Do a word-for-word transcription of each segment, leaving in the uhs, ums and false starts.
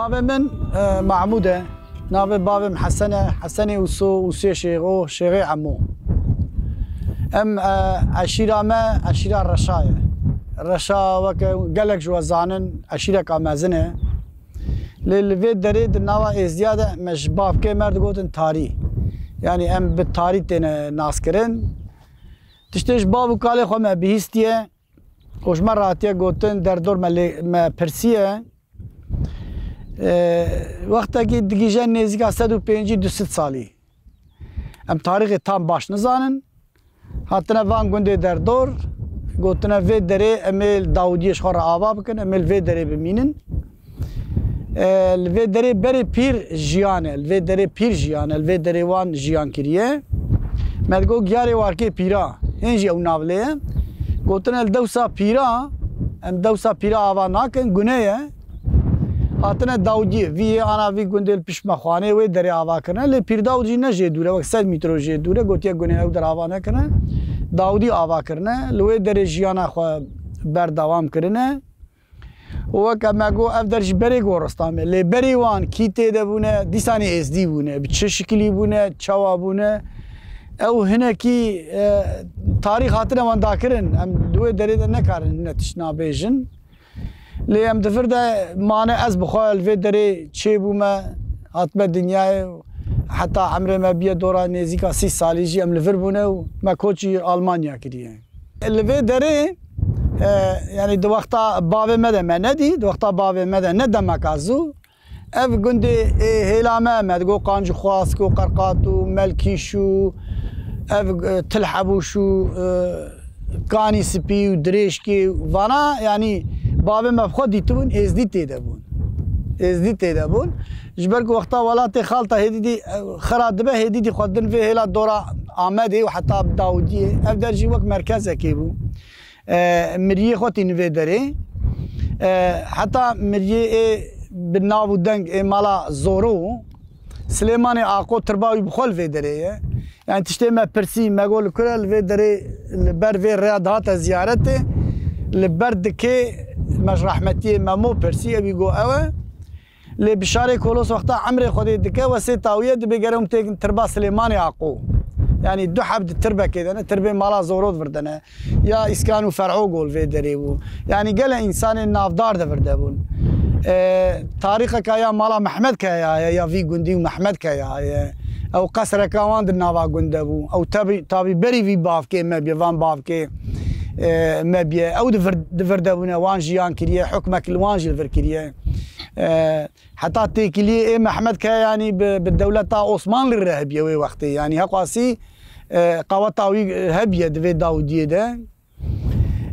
Navê min, e, Mahmûd e. Navê bavê min Hesen e. Hesenê Ûso, Ûsê Şêxo, Şêxê Emo. Em, e, eşîra me, eşîra Reşa ye. Reşa weke gelek ji we zanin, eşîreka mezin e. Lê li vê derê di nava Êzdiya de me ji bavkê me re digotin Tarî. Yanî em bi Tarî têne naskirin. Tiştê ji bav û kalê xwe me bihîstiye. Û ji me re hatiye gotin, derdor me lê, me pirsiye. E, wextekî digihîje nêzîka sed û pêncî du sed salî. Em tarîxê tam baş nizanin. Hatine van gundê derdor, gotine vê derê em ê li Dawidiyê ji xwe re ava bikin, em ê li vê derê bimînin. E, li vê derê berê pîr jiyan e, li vê derê pîr jiyan e, li vê derê wan jiyan kiriye. Me digot giyarê warkê pîra, hên jî ew nav lê ye. Gotine li dewsa pîra, em dewsa pîra ava nakin, gune ye. Hatine Dawidiyê, vî yê ana vî gundê li pişt me xanê wê derê ava kirine. Lê Pîr Dawid jî ne jê dûr e, wek sed mîtro jê dûr e, gotiye gune ew der ava nekirine. Dawidî ava kirine, li wê derê jiyana xwe berdewam kirine. Û weke me got, ev der ji berê goristan be. Lê berî wan kî tê de bûne, dîsanê êzdî bûne, bi çi şikilî bûne, çawa bûne. Ew hinekî, e, tarîx hatine wan dakirin. Em di wê derê de nekarin hine tişt nabêjin. Lê em di vir de mane, ez bi xwe li vê derê çêbûme, hatime dinyayê û heta emrê me biye dora nêzîka sî salî jî em li vir bûne û me koçî Almanya kiriye. Li vê derê, e, yanî di wexta bavê me de me nedî, di wexta bavê me de ne demeka zû. Ev gundê ê hêla me, me digot Qancixwask û Qerqat û Melkîş û ev, e, Til Hebûş û, e, Kanî Spî û Dirêşkê û vana, yanî bavê me bi xwe dîtibûn, êzdî tê de bûn. Êzdî tê de bûn. Ji ber ku wexta welatê xalta hêdîdî, e, xira dibe, hêdîdî xwe din vê hêla dora Amedê û heta Dawidiyê. Ev der jî wek merkezekê bû. E, miriyê xwe tînin vê derê. E, heta miriyê ê bi nav û deng ê mala Zoro, Silêmanê Aqo tirba wî bi xwe li vê derê ye. Yani tiştê me pirsî, me got li kure li vê derê, li ber vê rêya dihate ziyaretê, li ber dikê me ji rehmetiyê Memo pirsî, ewî got ew e. Lê Bişarê Kolos wexta emrê Xwedê dike, wesê tawiye dibê gere hûn têkin tirba Silêmanê Aqo. Yanî du heb di tirbekê de ne, tirbê mala Zoro di vir de ne. Ya Îskan û Fer'o gol vê derê bû. Yanî gele însanên navdar di vir de bûn. E, tarîxeka ya mala Mehmed Kaya ye, ya vî gundî û Mehmed Kaya ye. Ew qesreka wan di nava gund de bû. Ew tabi, tabi berî vî bavkê me biye, van bavkê, e, me biye. Ew di vir, di vir de bûne, wan jiyan kiriye, hukmek li wan jî li vir kiriye. E, Heta têkiliyê ê Mehmed Keyanî bi, bi dewleta Osmanlî re hebiye wê wextê. Yanî heqwasî, e, qaweta wî hebiye di vê Dawidiyê de.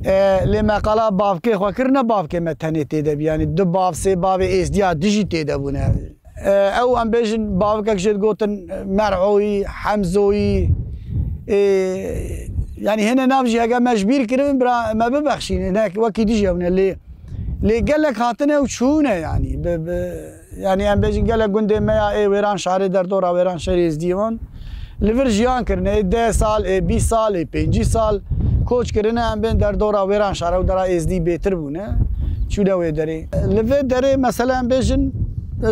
E, lê me qala bavkê xwe kir, ne bavkê me tenê tê de bî. Yanî du bav, sê bavê êzdiya dijî tê de bûne. E, ew em bêjin bavikek jê digotin Mer'oyî, Hemzoyî. E, yanî hene nav jî heke me ji bîr kiribin, bira me bibexşînin. Hinek wekî dijî ew ne lê Lê gelek hatine û çûne, yanî, bi, bi, yanî, em bêjin gelek gundê me ya ê Wêranşarê, derdora Wêranşarê êzdî wan li vir jiyan kirine. Ê deh sal, ê bîst sal, ê pêncî sal koç kirine, em bên derdora Wêranşarê û dera êzdî bêtir bûne. Çûne wê derê. Li vê derê, mesela, em bêjin,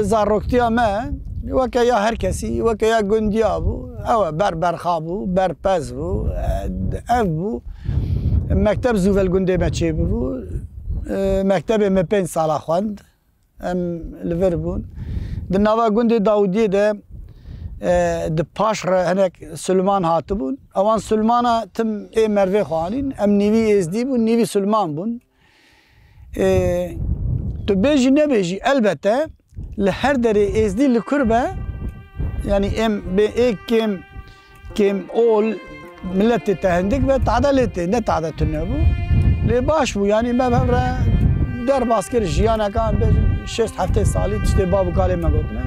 zaroktiya me weke ya her kesî, weke ya gundiya bû. Ew e, ber berxa bû, ber pez bû, ev bû. Mekteb zû ve li gundê me çêbibû. E, mektebê me pênc sala xwend. Em li vir bûn. Di nava gundê Dawidiyê de, e, di paş re hinek Sulman hatibûn. Ewan Sulmana tim ê mervê xwe anîn. Em nîvî êzdî bûn, nîvî Sulman bûn. E, tu bêjî nebêjî, elbete li her derê êzdî li kur be, yanî em bê ê kêm, kêm ol, miletê te hindik be, tade lê tê, ne tade tune bû. Lê baş bû, yanî me bi hev re derbas kir, jiyaneka em bêjin şêst heftê salî tiştê bav û kalê me gotine.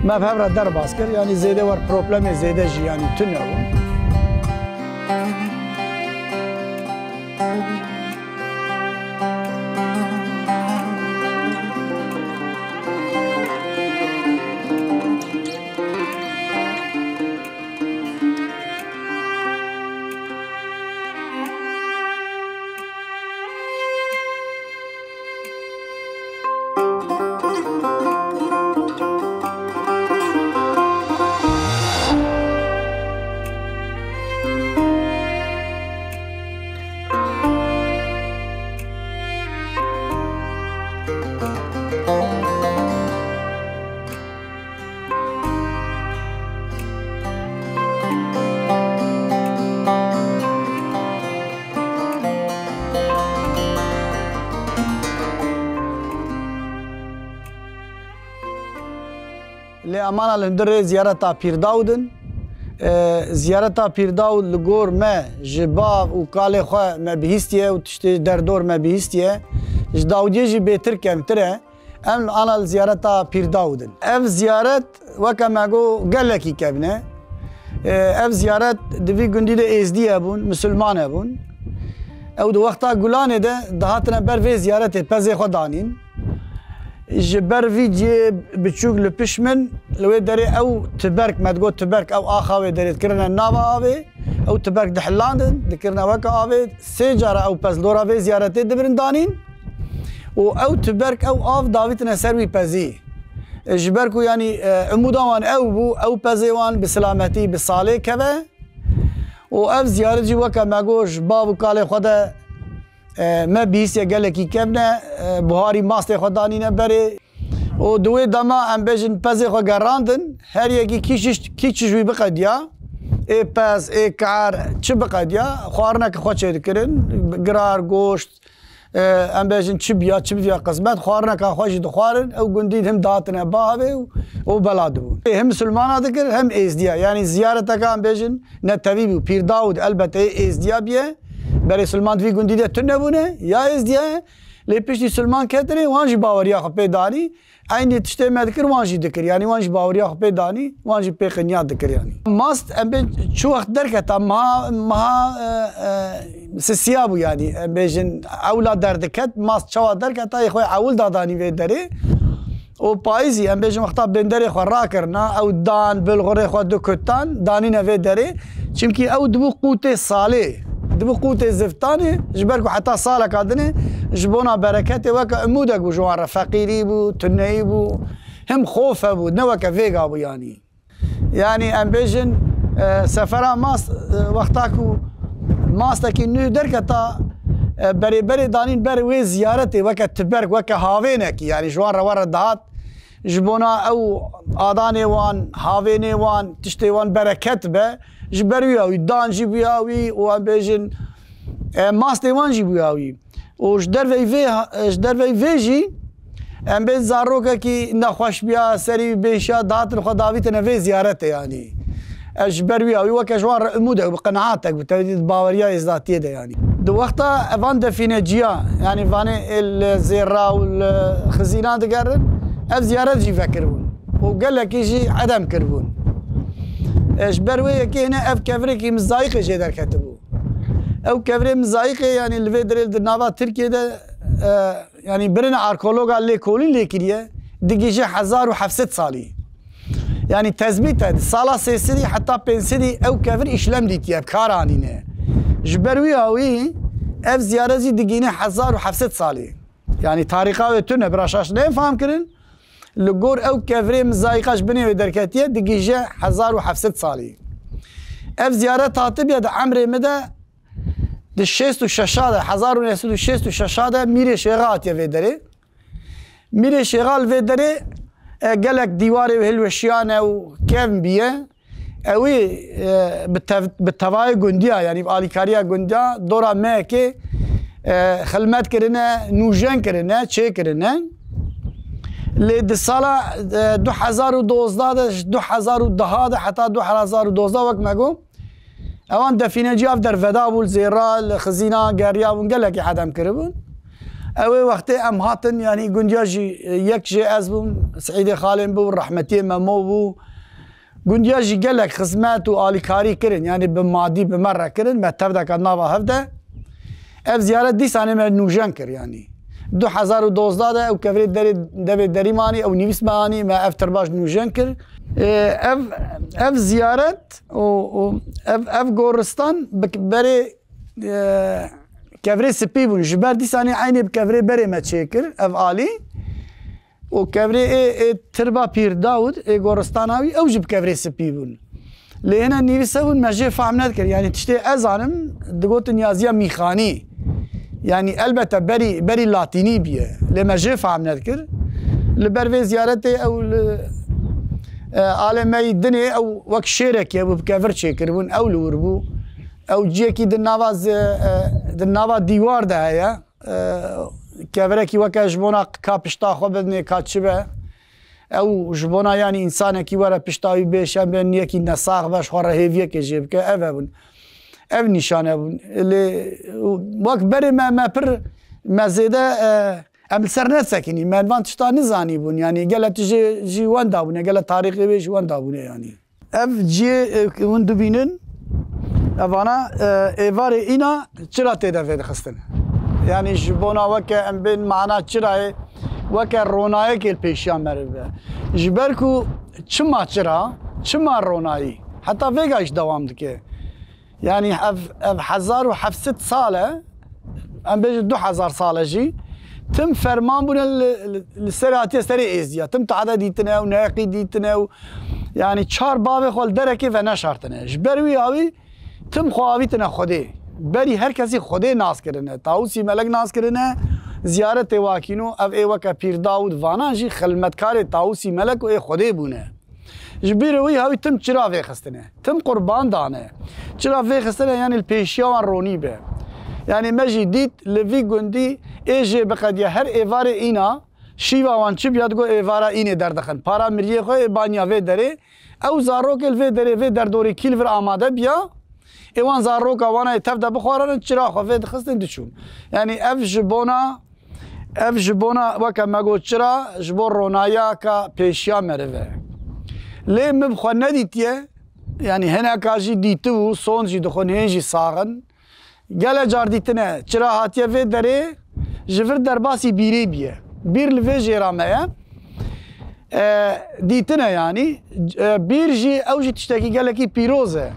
Me bi hev re derbas kir, yanî zêde wer problemê zêde jî, yanî tune bû. Em ana li hundirê ziyareta Pîr Dawid in. E, ziyareta Pîr Dawid li gor me ji bav û kalê xwe me bihîstiye û tiştê derdor me bihîstiye. Ji Dawidiyê jî bêtir kevtir e. Em ana li ziyareta Pîr Dawid in. Ev ziyaret weke me got gelekî kevn e. E, ev ziyaret di vî gundî de êzdî hebûn, misilman hebûn. Ew di wexta Gulanê de dihatine ber vê ziyaretê pezê xwe danîn. Ji ber vî cihê biçûk li pişt min, li wê derê ew tiberk, me digot tiberk, ew axa wê derê dikirine nava avê, ew tiberk dihilandin, dikirine weke avê, sê cara ew pez li dora vê ziyaretê dibirin danîn û ew tiberk, ew av davîtine ser wî pezî. E, ji ber ku, yanî, e, umûda wan ew bû, ew pezê wan bi silametî, bi salê keve û ev ziyaret jî weke me got ji bav û kalê xwe de, e, me bihîstiye gelekî kevn e, e, buharî mastê xwe danîne berê. Û di wê dema em bêjin pezê xwe gerandin, her yekî kî çi, kî çi ji wî biqediya, ê pez, ê kar, çi biqediya, xwarineke xwe çêdikirin, girar, goşt, e, em bêjin çi biya, çi biya qismet, xwarineka xwe jî dixwarin, ew gundî him dihatine bavê û, û bela dibûn. Ê him misilmana dikir, him êzdiya. Yanî ziyareteka em bêjin netewî bû. Pîr Dawid elbet ê êzdiya biye. Berê silman di vî gundî de tune bûne, ya êzdiya ye. Lê piştî silman ketine, wan jî baweriya xwe pê danî. Eynî tiştê me dikir, wan jî dikir. Yanî wan jî baweriya xwe pê danî, wan jî pê qinya dikir yanî. Mast em bê çi wext derketa, meha, meha, e, e, sisiya bû yanî. Em bêjin ewla derdiket, mast çawa derketa, yê xwe ewil dadanî vê derê. Û payîzî, em bêjin wexta binderê xwe rakirina, ew dan, bilxurê xwe dikutan, danîne vê derê. Çimkî ew dibû qûtê salê, dibû qûtê ziftanê, ji ber ku heta saleka dinê ji bona bereketê weke umûdek bû ji wan re, feqîrî bû, tuneyî bû, him xof hebû, ne weke vêga bû yanî. Yanî em bêjin, e, sefera mast, e, wexta ku mastekî nû derketa, e, berê berê danîn ber wê ziyaretê weke tiberk, weke havênekî, yanî ji wan re were dihat, ji bona ew adanê wan, havênê wan, tiştê wan bereket be, ji ber wî ya wî, dan jî bûya wî û em bêjin, e, mastê wan jî bûya wî. Û ji derveyî vê, ji derveyî vê jî em bê zarokekî nexweş biya, serî wî bêşiya, dihatin xwe davîtine vê ziyaretê yanî. Ez ji ber wî ya wî weke ji wan re umûdek bi qenaetek bi tevî di baweriya êzdatiyê de yanî. Di wexta evan defîneciya, yanî vanê ê li zêra û li xizîna digerin, ev ziyaret jî vekiribûn û gelekî jî edem kiribûn. E, ji ber wê yekê hine ev kevirêkî mizayîqê jê derketibû. Ew kevirê mizayîqê, yanî li vê derê di nava Tirkiyê de, e, yanî birine arkeologa lêkolîn lê kiriye, digihîje hezar û heft sed salî. Yanî tezbît e, di sala sê sedî heta pênc sedî ew kevir îşlem dîtiye, bi kar anîne. Ji ber wî ya wî ev ziyaret jî digihîne hezar û heft sed salî. Yanî tarîxa wê tune, bira şaş neyên fam kirin. Li gor ew kevirê mizayîqa ji binê wê derketiye, digihîje hezar û heft sed salî. Ev ziyaret hatibiye di emrê min de, di şêst û şeş de, hezar û neh sed û şêst û şeş de Mîrê Şêxa hatiye vê derê. Mîrê Şêxa li vê derê, e, gelek dîwarê wê hilweşiyane û kevn biye. Ewî, e, bi tev-, bi tevayê gundiya, yanî bi alîkariya gundiya, dora mehekê, e, xilmet kirine, nûjen kirine, çêkirine. Lê di sala, e, du hezar û dozdeh de, ji du hezar û deh de heta du hezar û dozdeh wek me got, ewan defîneciya ev derveda bû, li zêra, li xizîna geriya bûn, gelekî hedem kiribûn. Ew ê wextê em hatin, yanî gundiya jî, e, yek jê ez bûm, Seîdê Xalên bû, rehmetiyê Memo bû. Gundiya jî gelek xizmet û alîkarî kirin, yanî bi madî, bi me re kirin, me tevdeka nava hev de. Ev ziyaret dîsanê me nûjen kir, yanî. Du hezar û dozdeh de ew kevirê derê, devê derî me anî, ew nivîs me anî, me ev tirbaş nûjen kir. Ê, ev, ev ziyaret û, û ev, ev goristan bi berê, e, kevirê spî bûn. Ji ber dîsanê eynê bi kevirê berê me çêkir, ev alî. Û kevirê ê, ê tirba Pîr Dawid, ê goristana wî, ew jî bi kevirê spî bûn. Lê hine nivîse bûn, me jê fehm nedikir. Yanî tiştê ez zanim, digotin yaziya mîxanî. Yanî elbete berî, berî latînî biye. Lê me jê fehm nedikir. Li ber vê ziyaretê ew li, e, alê me yî dinê ew wek şêrekê bû, bi kevir çêkiribûn, ew li wir bû. Ew ciyekî di nava zi-, e, di nava dîwar de heye. E, kevirekî weke ji bona ka pişta xwe bidinê, ka çi be. Ew ji bona, yanî, însanekî were pişta wî bêşem bên yekî nesax be, ji xwe re hêviyekê jê bike, ev hebûn. Ev nîşane bûn. Lê wek berê me, me pir, me zêde, e, em li ser nesekinî. Me van tişta nizanî bûn. Yanî gele tu jê jî wenda bûne, gele tarîxê wê jî wenda bûne, yanî. Ev cihê, e, hûn dibînin, evana, e, êvarê îna çira tê de vêdixistin. Yanî ji bona weke em bên mana çirayê, weke ronayekê li pêşiya meriv be. Ji ber ku çima çira, çima ronayî? Heta vêga jî dewam dike. Yanî ev, ev hezar û heft sed sal e, em bêjin du hezar sal e jî, tim ferman bûne li, li, li ser hatiye serê êziya. Tim tade dîtine û neheqî dîtine û, yanî, çar bavê xwe li derekê veneşartine. Ji ber wî awî tim xwe avîtine Xwedê. Berî her kesî Xwedê nas kirine. Tawusî Melek nas kirine. Ziyaretê wakîno, ev ê weke Pîr Dawûd vanan jî xilmetkarê Tawusî Melek û ê Xwedê bûne. Ji bîrê wî hawî tim çira vêxistine. Tim qurban dane. Çira vêxistine, yanî li pêşiya wan ronî be. Yanî me jî dît li vî gundî ê jê biqediya her êvarê îna, şîva wan çi biya, digo êvara înê derdixin. Para miriyê xwe ê banya vê derê. Ew zarokê li vê derê, vê derdorê kî li vir amade biya, ê wan zaroka wana ê tev de bixwarane, çira xwe vê dixistin diçûn. Yanî ev ji bona, ev ji bona weke me got çira, ji bo ronayiya ka pêşiya meriv e. Lê min bi xwe nedîtiye, yanî hineka jî dîtibû, sond jî dixwin, hên jî sax in. Gele car dîtine, çira hatiye vê derê, ji vir derbasî bîrê biye. Bîr li vê jêra me ye. E, dîtine yanî, e, bîr jî, ew jî tiştekî gelekî pîroz e.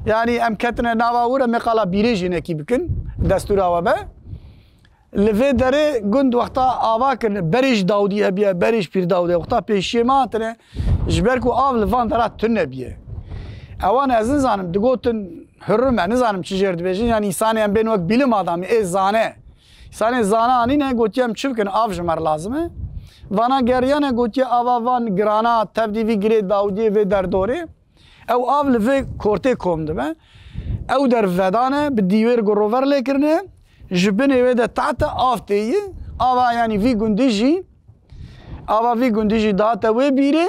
Yanî em ketine nava wir, em ê qala bîrê jî hinekî bikin, destûra we be. Li vê derê gund wexta ava kirin, berê ji Dawdî hebiye, berê ji Pîr Dawdê, wexta pêşiyê me hatine, ji ber ku av li van dera tune biye. Ewan ez nizanim, digotin hurrim e, nizanim çi jêr dibêjin, yanî însanê em bên wek bilim adamî, ê zane. Însanê zane anîne, gotiye em çi bikin, av ji me re lazim e. Vana geriyane, gotiye ava van girana, tevdî vî girê Dawdiyê vê derdorê. Ew av li vê kortê kom dibe. Ew der vedane, bi dîwêr girover lê kirine. Ji binê wê de tahte av tê yi. Ava, yanî, vî gundî jî, ava vî gundî jî dihate wê bîrê.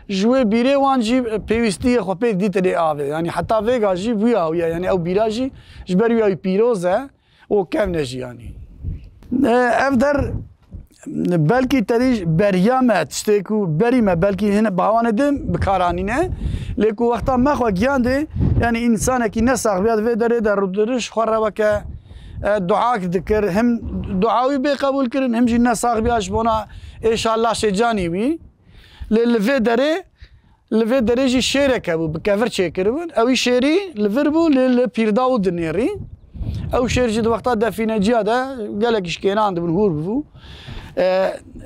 Ji wê bîrê wan jî pêwîstiyê xwe pê dîtinê avê. Yanî heta vêga jî wî awiye. Yanî ew bîra jî ji ber wî awî pîroz e. û kevne jî yanî. E, ev der belkî tenê beriya me, tiştê ku berî me belkî hine bi hawanê din bi kar anîne. Lê ku wexta me xwe giyandê, yanî însanekî nesax biya di vê derê de rûdiriş xwe re weke, e, duak dikir. Him dua wî bê qebûl kirin, him jî nesax biya ji bona êşa laşê canî wî. Lê li vê derê Li vê derê jî şêrek hebû, bi kevir çêkiribûn. Ewî şêrî li vir bû, lê li Pîrdaw dinêrî. Ew şêr jî di wexta defîneciya de gelekî ji kênan dibûn, hûr bû. E,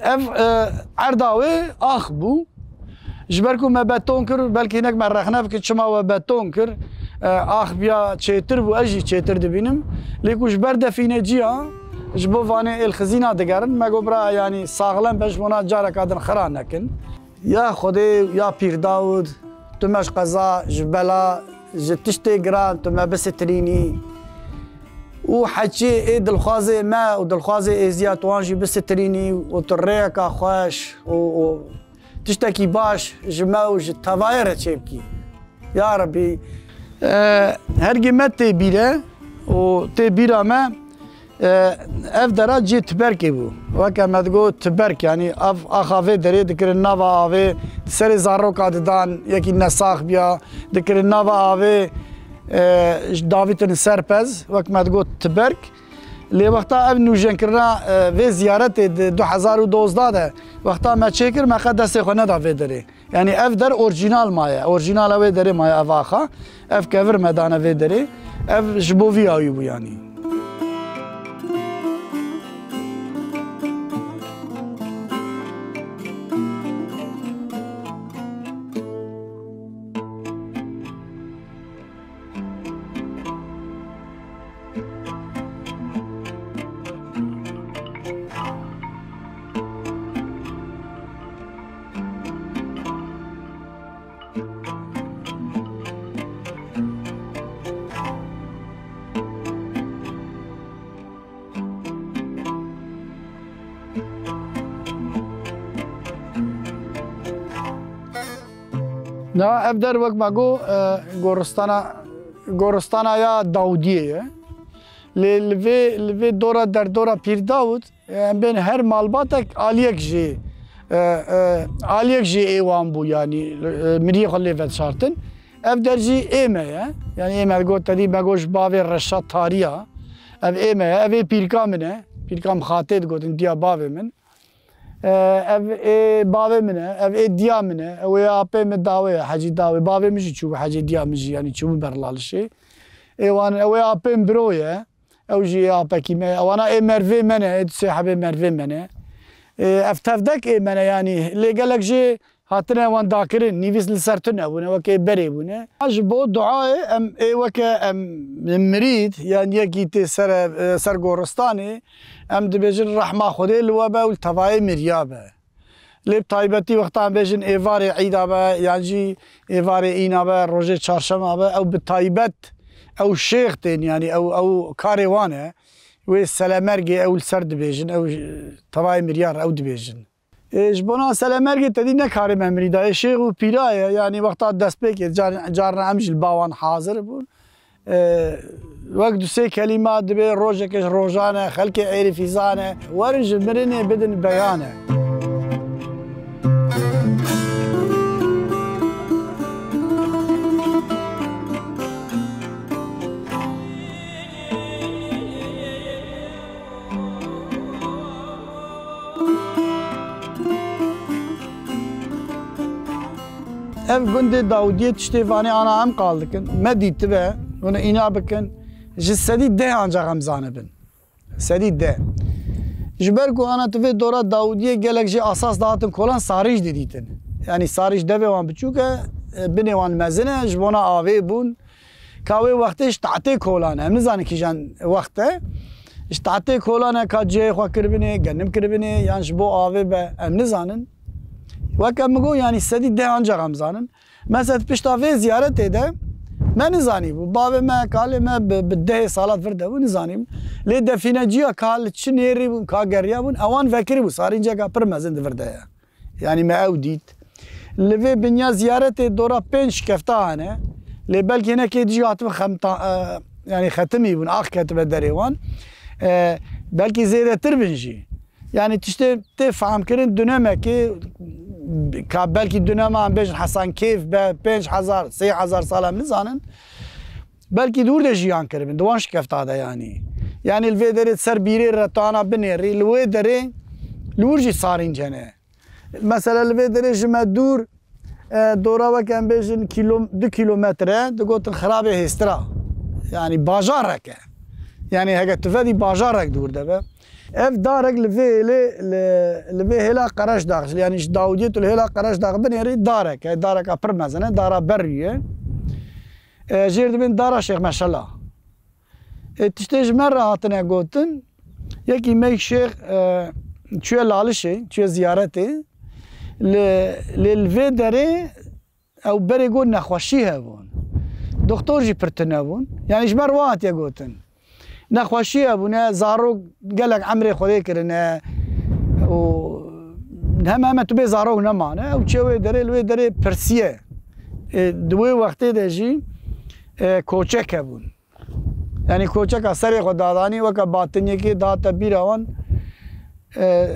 ev, e, erda wê ax bû. Ji ber ku me beton kir, belkî hinek me rexne bikin çima we beton kir. E, ax biya çêtir bû, ez jî çêtir dibînim. Lê ku ji ber defîneciya, ji bo vanê êlxizîna digerin, me got bira, yanî saxlem be, ji bona careka din xira nekin. Ya Xwedê, ya Pîr Dawud, tu me ji qeza, ji bela, ji tiştê giran tu me bisitirînî. Û heçî ê dilxwazê me û dilxwazê êziya tu wan jî bisitirînî û tu rêyeka xweş û, û tiştekî baş ji me û ji tevayê re çêbikî. Ya Rebî, e, hergê me tê bîre û tê bîra me, e, ev dera cihê Tiberkê bû. Weke me digot Tiberk, yanî ev axa vê derê dikirin nava avê, serê zaroka didan, yekî nesax biya, dikirin nava avê, e, davîtin serpez, wek me digot Tiberk. Lê wexta ev nûjenkirina, e, vê ziyaretê di du hezar û dozdeh de, wexta me çêkir, me qet destê xwe neda vê derê. Yanî ev der orjînal maye. Orjînala wê derê maye ev axa. Ev kevir me dane vê derê. Ev ji bo vî awî bû yanî. Na, ev der wek me got, e, goristana, goristana ya Dawdiyê ye. Lê li vê, li vê dora derdora Pîr Dawid, e, em bên her malbatek aliyek jî, e, e, aliyek jî ê wan bû, yanî, e, miriyê xwe lê vedişartin. Ev der jî ê me ye. Yanî ê me got, te dî me got ji bavê Reşat Tariya. Ev ê me ye. Ev ê pîrka min e. Pîrka min Xatê digotin, diya bavê min. E, ev ê bavê min e, ev ê diya min e, ew ê apê min dawê ye, Hecî dawê. Bavê min jî çûbû Hecê, diya min jî, yanî çûbû Berlalişê. Ê wan, ew ê apê min biro ye, ew jî ê apekî me ye. Ewana ê mervê me ne, ê du sê hebê mervê me ne. Ê, ev tevdek ê me ne, yanî lê gelek jê hatine wan dakirin, nivîs li ser tune bûne, weke berê bûne. Ji bo duayê em ê weke em mirîd, yan yekî tê ser, e, ser goristanê, em dibêjin rehma Xwedê li we be û li tevayê miriya be. Lê bi taybetî wexta em bêjin êvarê îda be, yan jî êvarê îna be, rojê çarşema be, ew bi taybet, ew şêx tên, yanî ew, ew karê wan e. Wê selemergê ew li ser dibêjin, ew, e, tevayê miryar ew dibêjin. Ê, ji bona selemergê te dî ne karê me mirîda. Ê, şêx û pîra ye, yanî wexta destpêkê car-, carna em jî li ba wan hazir bûn. Ê, wek du sê kelîma dibê rojeke ji rojan e, xelkê êrî fîzan e. Werin ji mirinê bidin beyan e. Ev gundê Dawidiyê tiştê vanê ana em qal dikin. Me dîtibe, hûn îna bikin. Ji sedî deh ancax em zanibin. Sedî deh. Ji ber ku ana tu vê dora Dawidiyê gelek jê asas dihatin kolan, sarîj didîtin. Yanî sarîj devê wan biçûk e, binê wan mezin e, ji bona avê bûn. Ka wê wextê ji tahtê kolan e. Em nizanin kîjan wext e. Ji tahtê kolan e ka cihê xwe kiribinê, genim kiribinê, yan ji bo avê be, em nizanin. Weke min got, yanî sedî deh ancax em zanin. Mesela pişta vê ziyaretê de me nizanîbû. Bavê me, kalê me bi, bi dehê salat vir de bû, nizanîbû. Lê defîneciya ka li çi nêrî bûn, ka geriya bûn, ewan vekirîbû. Sarînceka pir mezin di vir de ye. Yanî me ew dît. Li vê binya ziyaretê dora pênc şikefta hene. Lê belkî hinekê dijî hatibin xemta-, e, yanî xetimî bûn, ax ketibe derê wan. E, belkî zêdetir bin jî. Yanî tiştê tê fehmkirin dunemekê, ka belkî dunema em bêjin Hesan Kêf be, pênc hezar, sê hezar sal em nizanin. Belkî dûr de jiyan kiribin, di wan şikefta de yanî. Yanî li vê derê ser bîrê re tu ana binêrî, li wê derê li wir jî sarînc hene. Mesela li vê derê ji me dûr, e, dora weke em bêjin kîlo-, du kîlometre, digotin Xirabê Hêstira. Yanî bajarek e. Yanî heke tu vedî bajarek dûr de be. Ev darek li vê hêlê, li, li vê hêla Qereşdax, yanî ji Dawidiyê tu li hêla Qereşdax binêrî darek e, dareka pir mezin e, dara Berrû ye. E, jêr dibên dara Şêx Meşela. E, tiştê ji me re hatine gotin, yekî me şêx, e, çûye Lalişê, çûye ziyaretê. Li, lê li vê derê ew berê got nexweşî hebûn. Doktor jî pir tune bûn. Yanî ji me re wa hatiye gotin. Nexweşî hebûne, zarok gelek emrê Xwedê kirine û heme heme tu bê zarok nemane. Ew çê wê derê, li wê derê pirsiye. E, di wê wextê de jî, e, koçek hebûn. Yanî koçeka serê xwe dadanî weke batinyekê dihate bîra wan, e,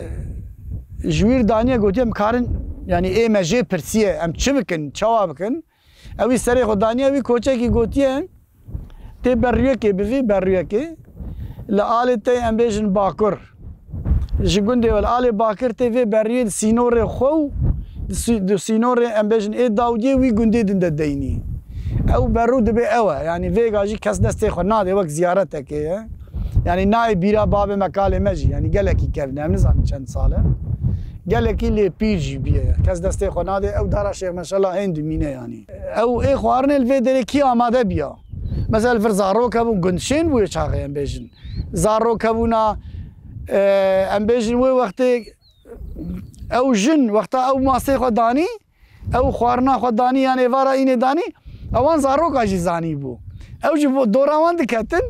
ji wîr daniye gotiye, em karin, yanî ê me jê pirsiye, em çi bikin, çawa bikin? Ew wî serê xwe daniye, wî koçekî gotiye, tê berrûyekê bivî, berrûyekê. Li alê te em bêjin Bakur. Ji gundê we li alê Bakir tê vê berriyê di sînorê xwe û di sî-, di sînorê em bêjin ê Dawdiyê wî gundê din de deynî. Ew berrû dibê ew e. Yanî vêga jî kes destê xwe nadê wek ziyaretekê ye. Yanî nayê bîra bavê me kalê me jî. Yanî gelekî kevne. Em nizanin çend sal e. Gelekî lê pîr jî bûye. Kes destê xwe nadê. Ew dara Şêx Meşela hên dimîne yanî. Ew ê xwarinê li vê derê kî amade biya? Mesela li vir zarok hebûn, gund şên bûye çaxê em bêjin. Zarok hebûna, e, em bêjin wê wextê ew jin, wexta ew masê xwe danî, ew xwarina xwe danî, yan êvara înê danî, ewan zaroka jî zanî bû. Ew jî bo-, dora wan diketin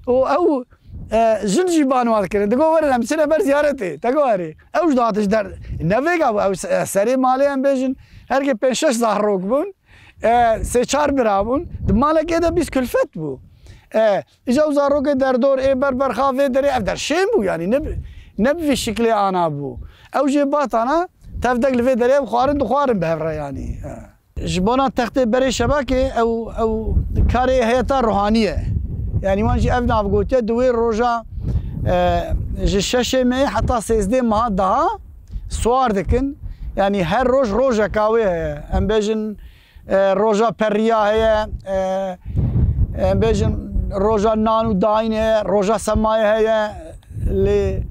û ew, e, jin jî ban wan dikirin. Digo, "Werin, em çine ber ziyaretê." Te got, "Erê." Ew jî dihate ji der-, ne vêga bû, ew se-, serê malê em bêjin, herkê pênc şeş zarok bûn. E, sê çar bira bûn. Di malekê de bîst kulfet bû. E, îca û zarokê derdor ê ber berxa vê derê ev der şên bû, yanî ne bi, ne bi vî şiklê ana bû. Ew jê batana tevdek li vê derê ev xwarin dixwarin bi hev re, yanî. E. Ji bona textê berê şebakê ew, ew karê heyeta ruhanî ye. Yanî wan jî ev nav gotiye, di wê roja, e, ji şeşê mehê heta sêzdê meha daha siwar dikin. Yanî her roj rojeka wê heye. Em bêjin, e, roja periya heye, e, em bêjin roja nan û dayîn heye, roja semayê heye. Lê,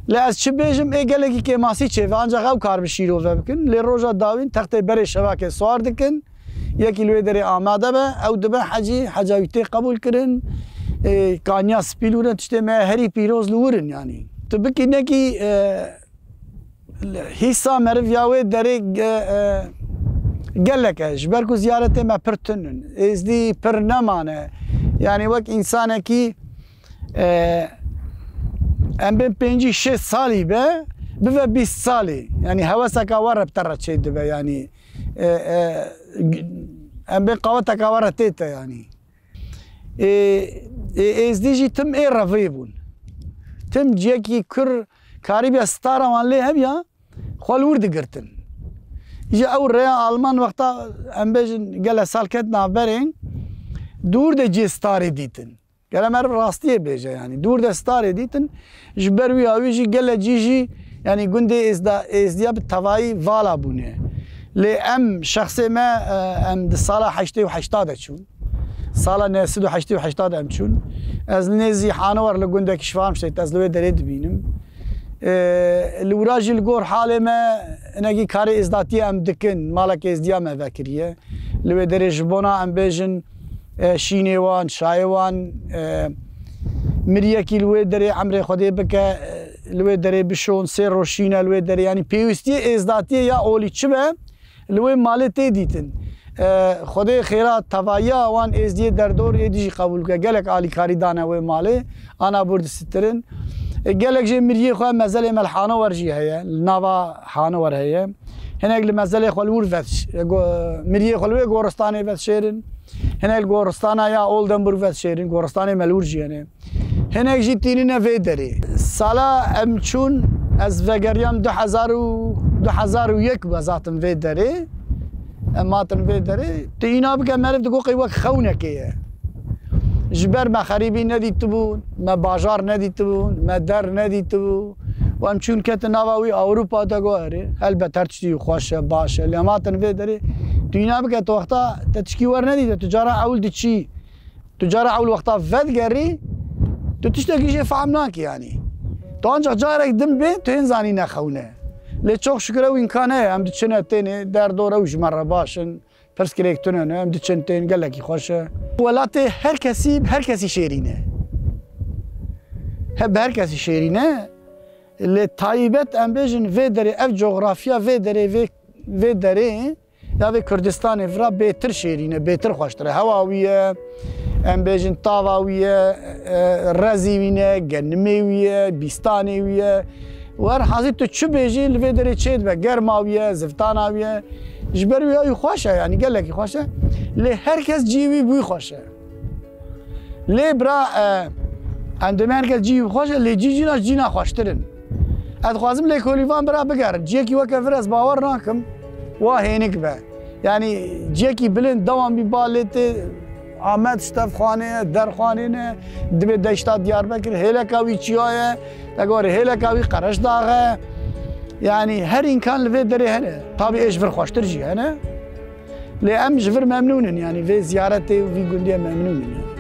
lê ez çi bêjim, ê gelekî kêmasî çêve, ancaq ew kar bi şîrove bikin. Lê roja dawîn textê berê şevakê siwar dikin. Yekî li wê derê amade be, ew dibe hecî, heca wî tê qebûl kirin. Ê, kaniya spî li wir in, tiştê me herî pîroz li wir in, yanî. Tu bikî nekî, e, hîsa meriv ya wê derê ge-, e, gelek e. Ji ber ku ziyaretê me pir tun in. Êzdî pir nemane. Yanî wek însanekî, e, em bên pêncî şêst salî be, bive bîst salî. Yanî heweseka we re bi te re çê dibe, yanî, e, e, em bên qaweteka we re tê te, yanî. Ê, ê, Êzdî jî tim ê revê bûn. Tim ciyekî kur karîbiya stara wan lê hebiya, xwe li wir digirtin. Îja ew rêya Alman wexta, em bêjin, gele sal ket navberê, dûr de cê starê dîtin. Gele meriv rastiyê bêje, yanî dûr de starê dîtin, ji ber wî awî jî gele cî jî, yanî gundê Êzda-, Êzdiya bi tevayî vala bûne. Lê em, şexsê me, e, em di sala heştê û heşta de çûn. Sala neh sed û heştê û heşta de em çûn. Ez li nêzî Hanover li gundekî Schwarmstedt, ez li wê derê dibînim. E, li wira jî li gor halê me hinekî karê êzdatiyê em dikin, malek êzdiya me vekiriye. Li wê derê ji bona em bêjin, e, şînê wan, şayê wan, e, miriyekî li wê derê emrê Xwedê bike, e, li wê derê bişon, sê roj şîne li wê derê. Yanî pêwîstiyê êzdatiyê ya olî çi be, li wê malê tê dîtin. E, Xwedê xêra tevayiya wan êzdiyê derdor êdî jî qebûl bike. Gelek alîkarî dane wê malê. Ana bûr disistirin. E, gelek jê miriyê xwe mezelê me li Hanover jî heye. Li nava Hanover heye. Hinek li mezelê xwe li wir vet, e, go-, miriyê xwe li wê goristanê vetşêrin. Hinek li goristana ya Oldenburg vetşêrin. Goristanê me li wir jî hene. Hinek jî tînine vê derê. Sala em çûn, ez vegeriyam du hezar û, du hezar û yek bû ez hatim vê derê. Em hatin vê derê. Tu îna bike meriv digot qey wek xewnekê ye. Ji ber me xerîbî nedîtibûn, me bajar nedîtibûn, me der nedîtibû. Û em çûn ketin nava wî Ewropa de got erê. Helbet her tiştî xweş e, baş e. Lê em hatin vê derê. Tu îna bike tu wexta te tişkî wer nedîte. Tu cara ewil diçî. Tu cara ewil wexta vedigerî, tu tiştekî jê fehm nakî yanî. Tu ancak carek din bê, tu hên zanî ne xewne. Lê çok şükür ew îmkan heye, em diçine tênê, derdor ew ji me re baş in, pirsgirêk tune ne, em diçin tên, gelekî xweş e. Welatê her kesî, her kesî şêrîn e. He, bi her kesî şêrîn e. Lê taybet em bêjin vê derê, ev coxrafya vê derê, vê, vê derê, ya vê Kurdistanê vira bêtir şêrîn e, bêtir xweştir e. Hewa wî ye, em bêjin tava wî ye, e, rezî wî ne, genimê wî ye, bîstanê wî ye. Wer hazî tu çi bêjî, li vê derê çê dibe, germa wî ye, ziftana wî ye. Ji ber wî ya wî xweş e, yanî gelekî xweş e. Lê her kes cî wî bi wî xweş e. Lê bira, e, em dibên herkes cî xweş e, lê cî cîna cîna xweştir in. Ez dixwazim lêkolîvan bira bigerin. Ciyekî weke vir ez bawer nakim, wa hênik be. Yanî ciyekî bilind dewam bî ba lê tê Amed ji tev xanê ye, der xanê ne, dibê deşta Diyarbekir, hêleka wî çiya ye, te gorê hêleka wî Qereşdax e. Yanî her îmkan li vê derê hene. Tabî ê ji vir xweştir jî hene. Lê em ji vir memnûn in, yanî vê ziyaretê û vî gundiyê memnûn in.